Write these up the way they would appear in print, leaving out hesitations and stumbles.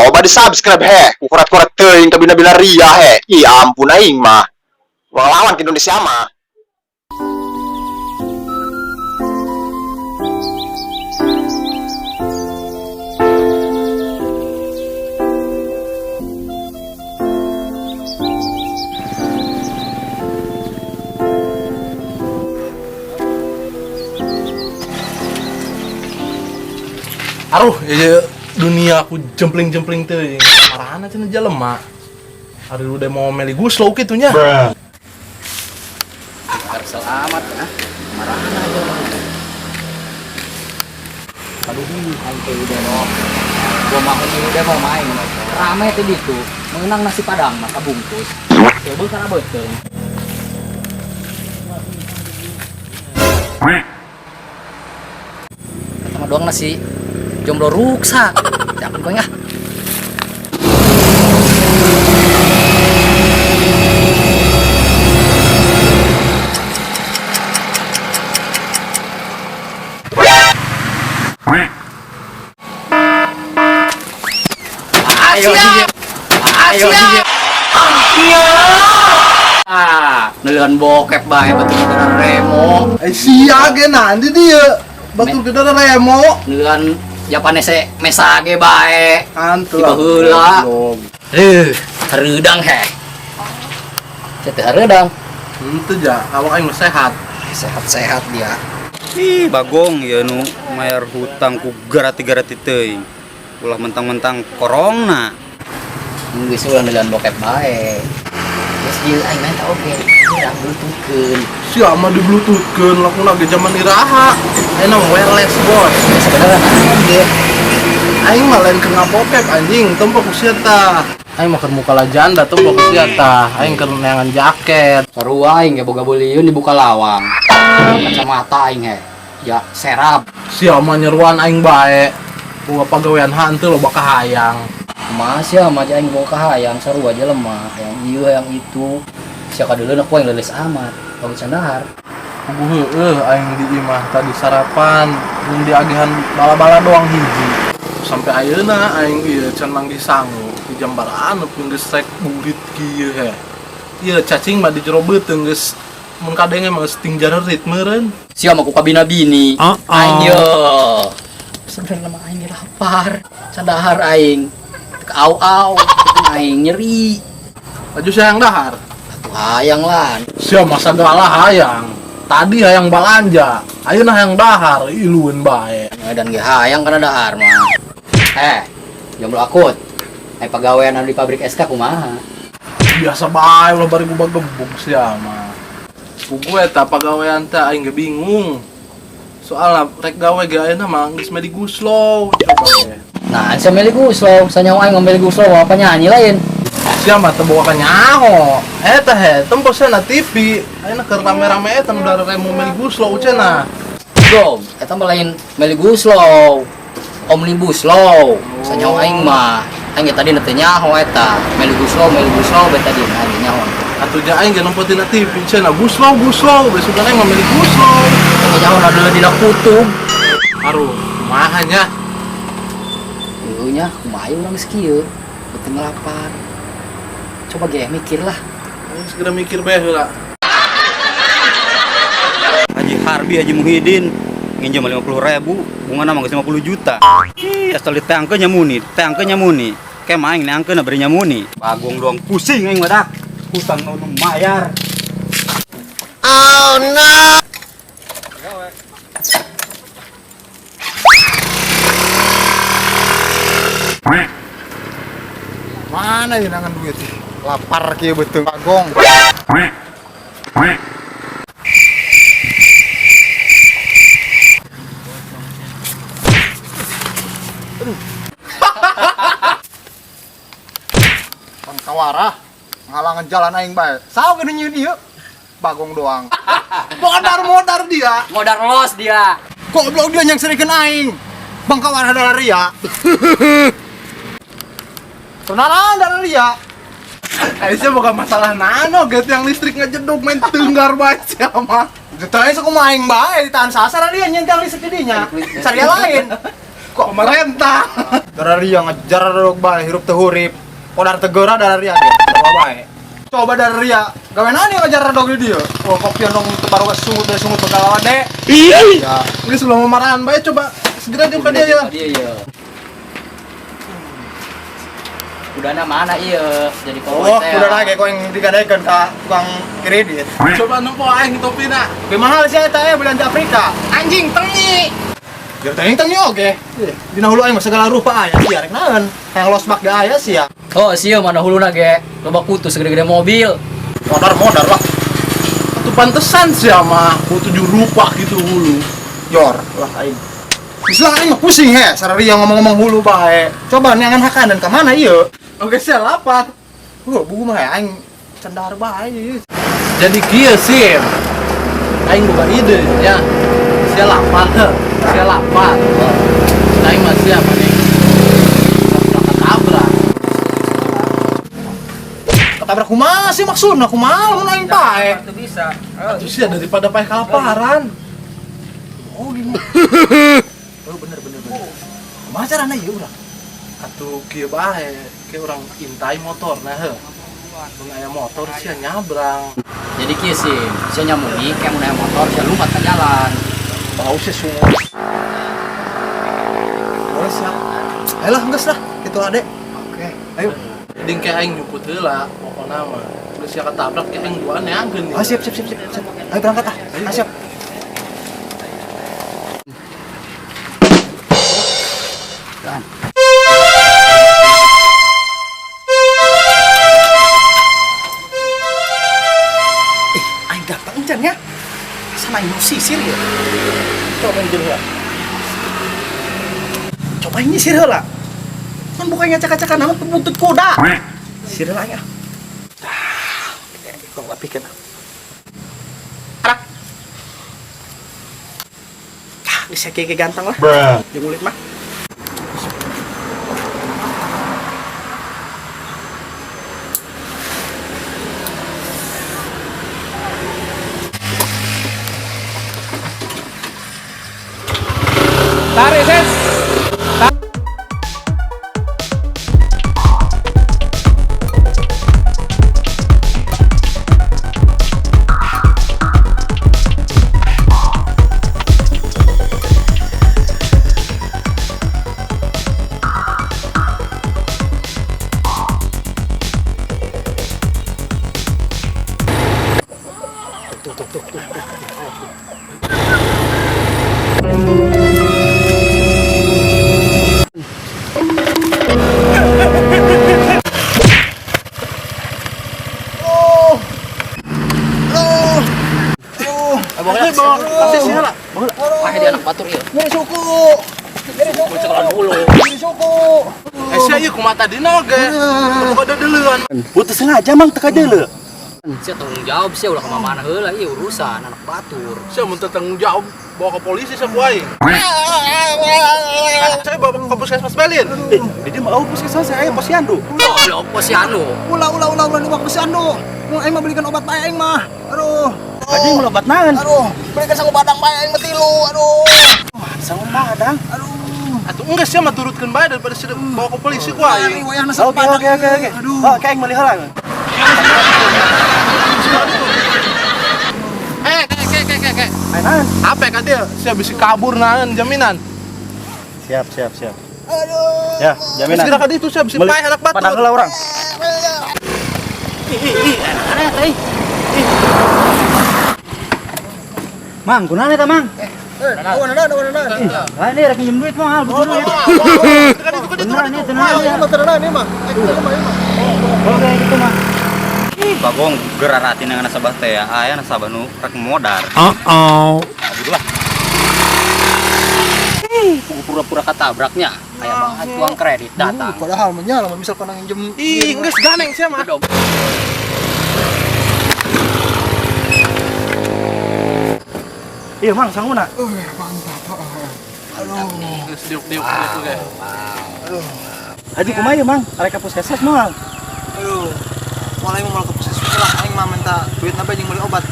Coba di subscribe he. Kukurat-kurat teuing kabina-bina ria he. Ih ampun aing mah. Uang lawan ke Indonesia mah. Aruh, ya dunia aku jempling-jempling teuing. Marahana cenah jelema. Ari udah mau meli guslow kitu nya. Kesel amat ah. Marahana aja. Aduh, aing teh udah no. Gua mah udah mau main. Rame teh ditu. Mengenang nasi padang mah kabungkus. Coba kana beuteung. Sama doang nasi jomblo ruksa. Jangan kau ah. Ayo dia. Ayo dia. Ah, nelian bokep bae batur gara remo. Eh sia ge nanti dia. Batur gedara remo. Nelian Japanese mesage bae. Hantu. Tiba heula. Hareudang heh. Teu hareudang. Henteu ja, awak aing mah sehat. Sehat-sehat dia. Ih, bagong ya nu mayar hutang ku garati-garati teuing. Ulah mentang-mentang korongna. Geus ulah nelian bokep bae. Geus ieu aing mah teh oge. Urang bluetoothkeun. Sia mah di bluetoothkeun lakuna ge zaman iraha. Ayeuna mah wireless, bos. Sebenarnya naon ge? Aing mah lain keur ngabokep anjing, tempo ku sia tah. Aing mah keur muka lajanda tempo ku sia tah. Aing keur neangan jaket. Sarua aing ge boga beuliun dibuka lawang. Kacamata aing he. Ya serap. Sia mah nyeruan aing bae. Boga pagawean hantu loba kahayang. Kumaha sia mah aing boga kahayang sarua jelema, hayang ieu hayang itu. Sia kadeuleun aku aing leuleus amat. Bagus sandahar. Puguh heueuh aing di imah tadi sarapan mun diagihan bala-bala doang hiji. Sampai ayeuna aing ieu can manggih sangu di jambaraan nepi geus rek burit kieu he. Ieu cacing mah di jero beuteung geus mun kadenge mah geus ting jarerit meureun. Sia mah ku kabina bini. Aing ye. Sebenarnya mah aing lapar. Sandahar aing. Teu au-au, aing nyeri. Laju sayang dahar. Atuh hayang lah. Sia mah sagala hayang. Tadi hayang balanja, ayeuna hayang dahar, ilueun bae. Dan ge hayang kana dahar mah. Eh, jomblo akut. Eh pagawean anu di pabrik SK kumaha? Biasa bae ulah bari gua gebug sia mah. Puguh eta pagawean teh aing ge bingung. Soalna rek gawe ge ayeuna mah geus meh diguslow coba ge. Nah, sia milik guslow, sanyawa aing ngambil guslow apa nyanyi lain. Sia mah teu boga kanyaho. Eta he, tempo sia na TV. Ayeuna keur rame-rame eta nu remo meli guslow cenah. Dom, eta mah lain milik guslow. Omnibus law. Sanyawa aing mah. Aing ge tadi teu nyaho eta. Milik guslow bae tadi aing nyaho. Atuh ja aing ge nempo tina TV cenah guslow guslow, besukan aing mah meli guslow. Aing nyaho adalah dina kutub. Aduh, kumaha nya? Heueuh nya, kumaha urang geus kieu? Beuteung lapar. Coba ge mikir lah. Aing segera mikir bae heula. Haji Harbi Haji Muhyiddin nginjem 50.000, bungana mah geus 50 juta. Ih, asal ditangkeun nyamuni, ditangkeun nyamuni. Ke mah aing neangkeun bari nyamuni. Bagong doang pusing aing mah dak. Hutang nu mayar. Mana ya nangan duit sih? Lapar kieu beuteung bagong. Bang kawarah ngalangan jalan aing bae. Saha nu nyieun ieu? Bagong doang. Modar-modar dia. Modar los dia. Goblok dia yang serikeun aing. Bang kawarah darah ria. Kenalan darah ria. Aisyah bukan masalah nano gitu yang listrik ngejeduk main tenggar bae sia mah. Ditahan sakumaha aing bae ditahan sasar dia nyeun tiang listrik di dinya. Saria lain. Kok pemerintah? Dararia ngejar dog bae hirup teu hurip. Podar tegera dararia ge. Coba bae. Coba dararia. Gawe naon ieu ngejar dog di dieu? Oh, kopian dong teu baru sungut dari sungut bakal wade. Iya. Ini sebelum memarahan bae coba segera jeung ka dia ya. Dia ya. Kudana mana iya jadi Oh, kowe teh. udah lagi kau yang digadekeun ka tukang kredit. Coba nempo aing topina. Lebih mahal sih eta ya belian di Afrika. Anjing tengi. Ya teuing tengi oge. Dina hulu aing mah segala rupa aya sia rek naon. Hayang losbak ge aya sia. Oh, sia mana huluna ge. Loba kutu segede-gede mobil. Modar-modar lah. Atuh pantesan sia mah ku tujuh rupa gitu hulu. Jor lah aing. Bisa aing mah pusing he, sararia ngomong-ngomong hulu bae. Coba neangan hakanan ka mana ieu? Oke sia lapar. Buku mah aing cendar bae. Jadi kieu sih. Aing boga ide ya. Sia lapar heuh. Sia lapar. Aing mah sia mending tabrak. Ketabrak kumaha sih maksudna kumaha lamun aing pae. Itu bisa. Atuh sia daripada pae kalaparan. Oh gini. Oh bener bener bener. Kumaha carana ieu urang? Atuh kieu bae, kieu urang intai motor nah heuh. Mun aya motor sia nyabrang. Jadi kieu sih, sia nyamuni kayak mun aya motor sia lumpat ke jalan. Bau sih sungut. Boleh siap. Ayolah geus lah, kitu ade. Oke, ayo. Jadi kayak aing nyumput heula pokona mah. Terus sia ketabrak kayak aing duaan neangkeun. Ah, siap siap siap siap. Siap. Ayo berangkat ah. Ah, siap. Aing ganteng encan ya. Sama aing mau sisir ya. Coba yang heula. Coba yang nyisir heula. Kan bukannya acak-acakan nama buntut kuda. Sisir heula aing ah. Ah, kok nggak pikir. Arak. Ah, bisa kayak ganteng lah. Jeung ulit mah. Tarik ses. Pakai di anak batur ieu. Nyeri suku. Nyeri suku. Cekelan hulu. Nyeri suku. Eh sia ieu kumaha tadina oge. Teu deuleuan. Putus sengaja mang teka deuleu. Sia tanggung jawab sia ulah ka mana heula ieu urusan anak batur. Sia mun teu tanggung jawab bawa ke polisi sia ku aing. Saya bawa ke puskesmas Belin. Di dieu mah eueuh puskesmas aya posyandu. Goblok posyandu. Ulah ulah ulah ulah dibawa ke posyandu. Mun aing mah belikan obat bae aing mah. Aduh. Anjing ulah obat naon? Aduh, belikan sangu badang bae aing mah tilu. Aduh. Sangu badang. Aduh. Atuh enggak sia mah turutkeun bae daripada sia bawa ke polisi ku Ari aing. wayahna sangu Oke badang. oke oke oke. Aduh. Oh, kayak aing meuli heula. Eh, ke ke ke ke. Aing naon? Apa ka dia? Sia bisi kabur naon jaminan. Siap siap siap. Aduh. Ya, jaminan. Segera ka ditu sia bisi Meuli- paeh anak batur. Padang heula urang. Mang, kunaon eta, Mang? Eh, Lah ini rek minjem duit moal, betul ya. Beneran ya, tenang ya. Oh, kayak gitu mah. Ih, bagong gerarati dengan nasabah teh ya. Aya nasabah nu rek modar. Kabur lah. Pura-pura ketabraknya kayak banget uang kredit datang. Padahal menyala misalkan nginjem. Ih, geus ganeng sia mah. Dong. Iya, Mang, sanguna. Geus diuk-diuk gitu ge. Haji kumaha ieu, Mang? Arek ka puskesmas moal. Aduh. Mulai mau ke puskesmas lah aing mah minta duit napa jeung beli obat.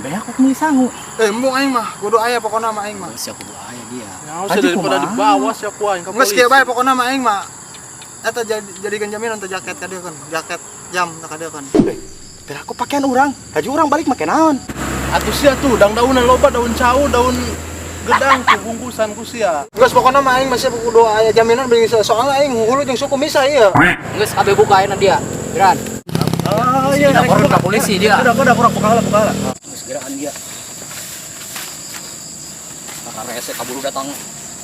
Beak aku meuli sangu. Embung aing mah, kudu aya pokona mah aing mah. Sia kudu aya dia. Nyaho sih daripada dibawa sia ku aing ka Geus polisi. kieu bae pokona mah aing mah. Eta jadikan jaminan teh jaket ka dieu kan. Jaket jam ka dieu kan. Biar aku pakaian urang, haji urang balik make naon? Atuh sia tuh dang-daunan loba daun cau, daun gedang tuh bungkusan ku sia. Geus pokona mah aing masih kudu aya jaminan beuing soalna aing hulu jeung suku misah ieu. Geus kabeh buka ayeuna dia. Geran. Oh iya, Lapor ke polisi dia. Udah, kurang buka heula. Geus geraan dia. Karena rese kaburu datang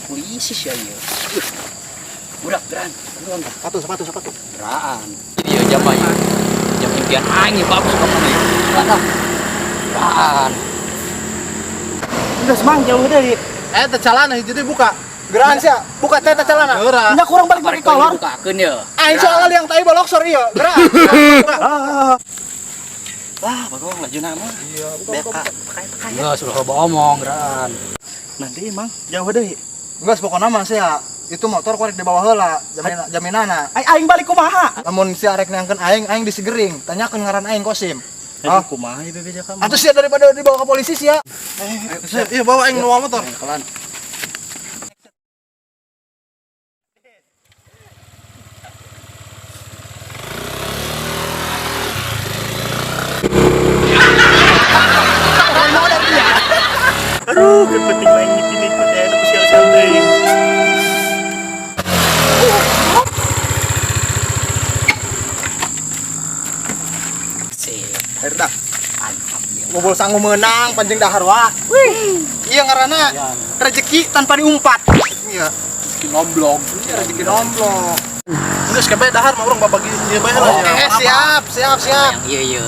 polisi sih ya. Budak geran. Buruan Sepatu, sepatu, sepatu. Geraan. Iya jam aja. Jam impian aing bagus kamu nih. Enggak Geraan. Geus mang jauh deui. Teh calana hiji deui buka. Geraan sia, buka teh calana. Geura. Nya kurang balik make kolor. Bukakeun ye. Aing soalnya liang tai boloksor ieu. Geraan. Wah, bagong laju nama. Iya, buka, buka, buka. Geus ulah loba omong geraan. Nanti mang jauh deui. Geus pokona mah sia, itu motor korek di bawah heula, jaminana. Aing balik kumaha? Lamun sia rek neangkeun aing, aing disegering. Tanyakeun ngaran aing Kosim. Oh, kumaha ieu bebeja kamu? Atuh sia daripada dibawa ke polisi sia. Iya bawa aing nu motor. Kelan. Aduh, penting main ngipin-ngipin ya, itu sial-sial teuing. Sip. Air dah. Mantap dia. Bobol sangu menang panjang dahar wa. Wih. Iya ngaranna rezeki tanpa diumpat. Iya. Rezeki nomblong. Iya rezeki nomblong. Geus kabeh dahar mah urang babagi ieu bae lah Oke, ya. siap, siap, siap. Yang iya iya.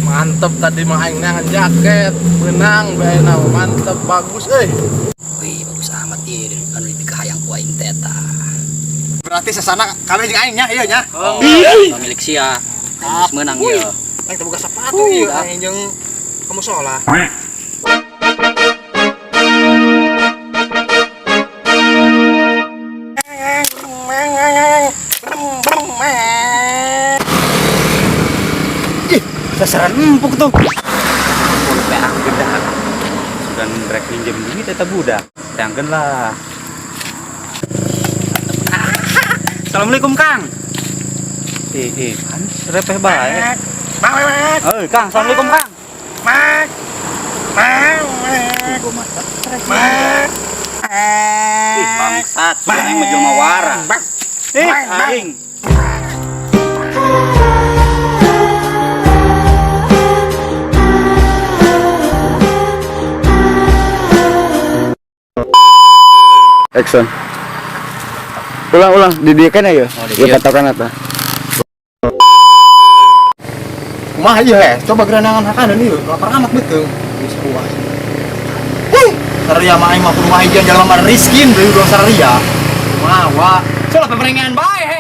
Mantep tadi mah aing neangan jaket, menang bae na mantep bagus euy. Wih, bagus amat ieu anu dipikahayang ku aing teh eta. Berarti sesana kabeh jeung aing nya ieu nya. Oh, milik sia. Aing geus meunang ieu. Aing teh boga sepatu ieu aing jeung ke musola. Ih, sasaran empuk tuh. Beak gedak. Sudah rek minjem duit eta budak. Teangkeun lah. Assalamualaikum Kang. Kan repeh bae. Eh, Kang, assalamualaikum Kang. Ih, bangsat, sudah aing mah jelema waras. Ih, aing. Action. Ulang, ulang, didikan ya? Oh, Ya didieu. patokan apa? Kumaha ieu heh? Coba geranangan hakanan ieu, lapar amat beuteung. Geus puas. Hih, saria mah aing mah kudu ngahijian jalma mah riskin deui udah saria. Kumaha wa? Soalnya peperengan bae.